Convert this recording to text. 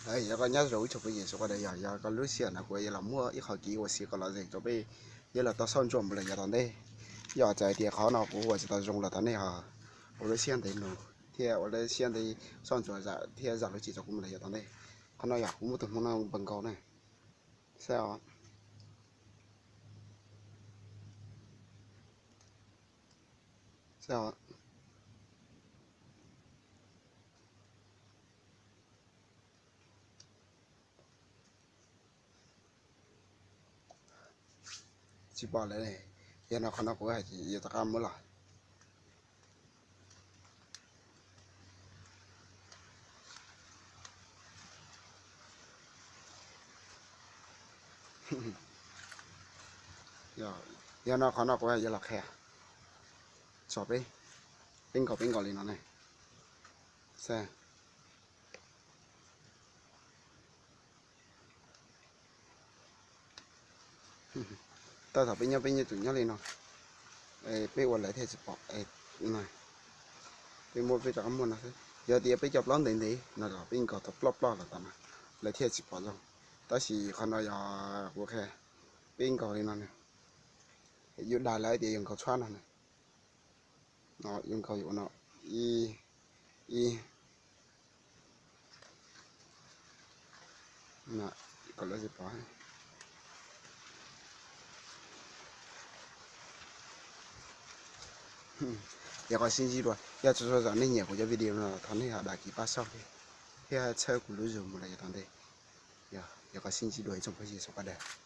Yog koj nyob zoo ib tsoom phooj ywg sawv daws, yog yog koj lub sij hawm no kuv yuav los muab ib qho kev ua si kom lom zem rau peb yuav los tau soj ntsuam mus lawm yav tom ntej. Yog txawm tias qhov no kuv ua tsis tau zoo los tom ntej os, ua lub siab ntev mus thiab ua lub siab ntev soj ntsuam thiab zam lub txim rau kuv mus lawm yav tom ntej. Qhov no yog kuv muaj tus hmoov no npaum nkaus na. Saib os. Saib os. Tsis pom lawm. Yog no qhov no kuv hais tias yuav rov qab muab los. Yog no qhov no kuv yuav los qhia tso peb, peb nkaus peb nkaus li no ne. Saib. Tau thaum peb nyob peb nyob tus nyob li no, peb ua lawv thiaj tsis pom. Peb muab peb rov qab muab no xwb, yog tias peb cov plaub ntev ntev no los peb nkaus tau ploj ploj los tas no, lawv thiaj tsis pom zoo. Tab sis qhov no yog kuv qhia, peb nkaus li no, yus dag lawv tias yus nkaus tshab no, yus nkaus yus ua no, ib, ib, kom lawv tsis pom. Yog qhov sib ntsib dua, yog txhua txhua zaus nej nyiam kuv cov video no thov nej ho dag kis pab xauj thiab txhawb kuv lub zog mus lawm yav tom ntej. Yog qhov sib ntsib dua ib tsoom phooj ywg sawv daws.